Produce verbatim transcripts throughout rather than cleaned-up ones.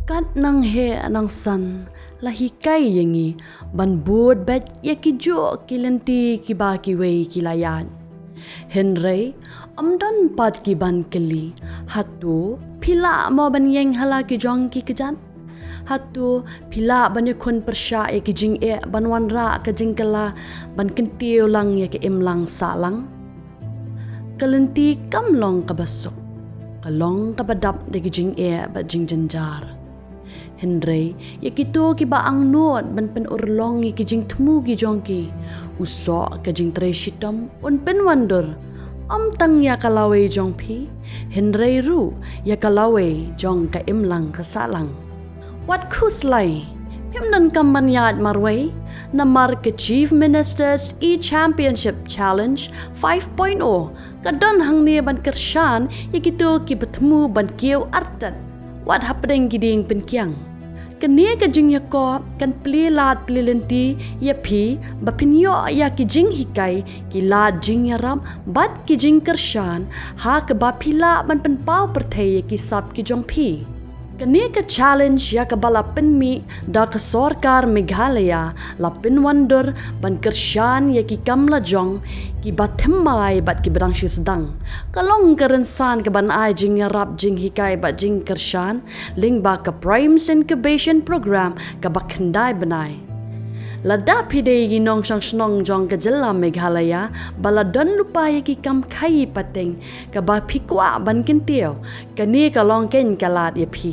Kat nang heh nang san la hikai ïa ngi ban bud beit ïa ki juh ki lynti kiba kiwei ki la ïaid. Hynrei ym don pat ki ban kylli, hato phi lah mo ban ïeng ha la ki jong ki kjat? Hato phi lah ban ïakhun pyrshah ïa ki jingeh ban wanrah ka jingkylla ban kyntiew lang ïa ka imlang sahlang? Ka lynti kam long kaba suk, ka long kaba dap da ki jingeh bad jingjynjar. Hynrei ïa kito kiba angnud ban pynurlong ïa ki jingthmu ki jong ki, u soh ka jingtrei shitom un pynwandur, ym tang ïa ka lawei jong phi, hynrei ruh ïa ka lawei jong ka imlang ka sahlang. Wat khuslai, phim donkam ban ïaid marwei, namar ka Chief Minister's E-Championship Challenge five point oh ka don hangne ban kyrshan ïa kito kiba thmu ban kiew artat wat hapdeng ki dieng pynkiang. Kane ka jingïakop kan plie lad plie lynti ïa phi ba phin ïoh ïa ki jinghikai, ki lad jingïarap bad ki jingkyrshan ha kaba phi lah ban pynpaw pyrthei ïa ki sap ki jong phi. Kane ka challenge ïa kaba la pynmih da ka sorkar Meghalaya la pynwandur ban kyrshan ïa ki kam la jong kiba thymmai bad kiba dang shu sdang. Ka long ka rynsan kaban ai jingïarap jinghikai bad jingkyrshan lyngba ka PRIMES Incubation Programme kaba khyndai bnai. Lada phi dei ki nongshong shnong jong ka jylla Meghalaya ba la don lypa ïa ki kam khaïi pateng kaba phi kwah ban kyntiew, kane ka long keiñ ka lad ïa phi.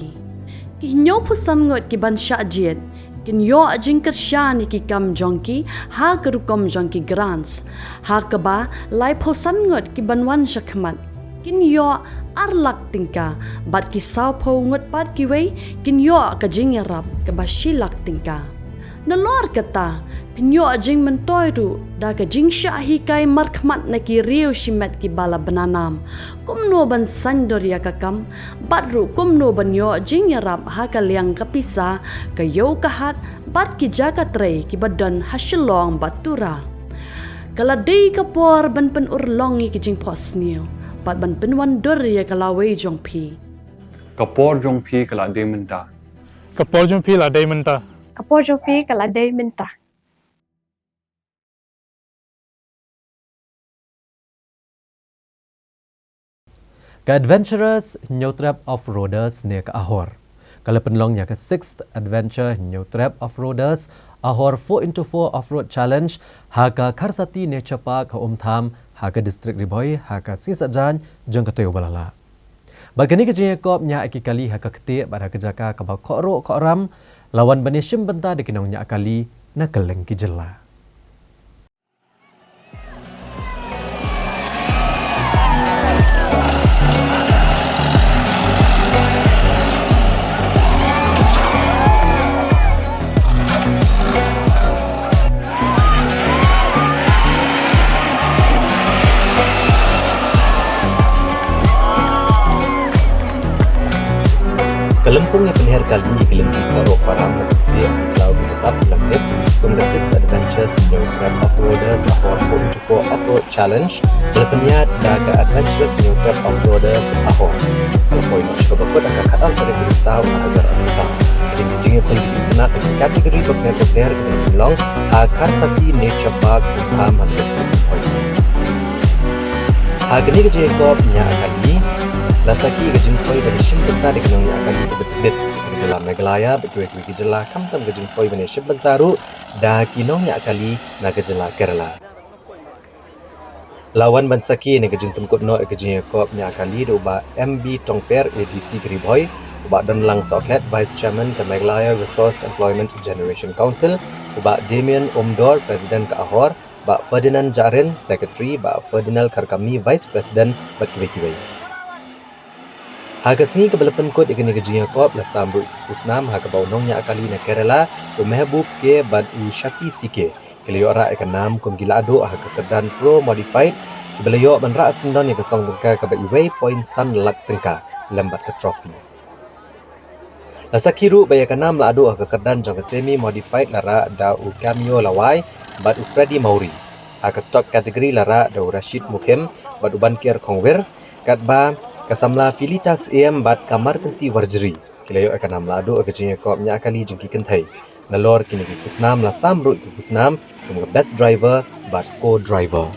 Ki hynñiewphew san ngut kiban shah jied kin ïoh jingkyrshan ïa ki kam jong ki ha ka rukom jong ki grants, ha kaba laiphew san ngut kiban wan shakhmat kin ïoh ar lak tyngka, bad ki sawphew ngut pat kiwei kin ïoh ka jingïarap kaba shi lak tyngka. Nalor kata, phin ïoh jingmyntoi ruh da ka jingshah hikai markhmat na ki riew shimet kiba la bna nam, kumno ban saiñdur ïa ka kam, bad ruh kumno ban ïoh jingïarap ha ka liang ka pisa, ka ïew ka hat bad ki jaka trei kiba don ha Shillong bad Tura. Ka la dei ka por ban pynurlong ïa ki jingphohsniew bad ban pynwandur ïa ka lawei jong phi. Ka por jong phi ka la dei mynta. Ka por jong phi la dei mynta. Ka por jong phi ka la dei mynta. Ka Adventurers Hynñiewtrep Offroaders ne ka Ahor ka la pynlong ïa ka sixth Adventure Hynñiewtrep Offroaders Ahor four into four Offroad Challenge ha ka Kharsati Nature Park ha Umtham ha ka District Ri Bhoi ha ka sngi Saitjaiñ jong ka taïew ba la lah. Bad kane ka jingïakop ñiah ïa ki kali ha ka ktieh bad ha ka jaka kaba khohruh khohram, la wan ban ïashim bynta da ki nongñiah kali na kylleng ki jylla. Ka lympung ïa pynher kali ïa ki lynti khohruh khohram ha ka ktieh, ki khlaw, ki jaka, ki langkit, kum ka Six Adventures Hynñiewtrep Offroaders Ahor four into four Offroad Challenge, ka la pynïaid da ka Adventurers Hynñiewtrep Offroaders Ahor. Ka la poi noh sha kaba kut ha ka khatar tarik u Risaw arhajar arphew saw. Ka dei ka jingïakhun kynthih khynnah ha ki category bapher bapher kiba la pynlong ha Kharsati Nature Park, Umtham ha ka District Ri Bhoi. Ha kane ka jingïakop ñiah kali, la sakhi ïa ka jingpoi ban ïashim bynta da ki nongñiah kali kiba tbit na ka jylla Meghalaya bad kiwei kiwei ki jylla, khamtam ka jingpoi ban ïashim bynta ruh da ki nongñiah kali na ka jylla Kerala. La wan ban sakhi ïa ka jingpynkut noh ïa ka jingïakop ñiah kali da u Bah M B Tongper, A D C ka Ri Bhoi, u Bah Donlang Sohkhlet, Vice Chairman ka Meghalaya Resource Employment Generation Council, u Bah Damian Umdor, President ka Ahor, Bah Ferdinand Jahrin, Secretary, Bah Ferdinand Kharkamni, Vice President, bad kiwei kiwei. Ha ka sngi kaba la pynkut ïa kane ka jingïakop, la sam ruh ki khusnam ha kaba u nongñiah kali na Kerala, u Mehboob K bad u Shafi C K, ki la ïoh rah ïa ka nam kum ki lahduh ha ka kyrdan Pro Modified, kiba la ïoh ban rah syndon ïa ka song tyngka kaba iwei point san lak tyngka lem bad ka trophy. La sakhi ruh ba ïa ka nam lahduh ha ka kyrdan jong ka Semi Modified la rah da u Cameo Lawai bad u Freddy Mawrie. Ha ka Stock category la rah da u Rashid Mukim bad u Banker Khongwir, katba ka samla Felita Syiem bad ka Markynti Warjri. ki la ïoh ïa ka nam lahduh ïa ka jingïakop ñiah kali jong ki kynthei. Nalor kine ki khusnam la sam ruh ki khusnam kum ka best driver bad co-driver.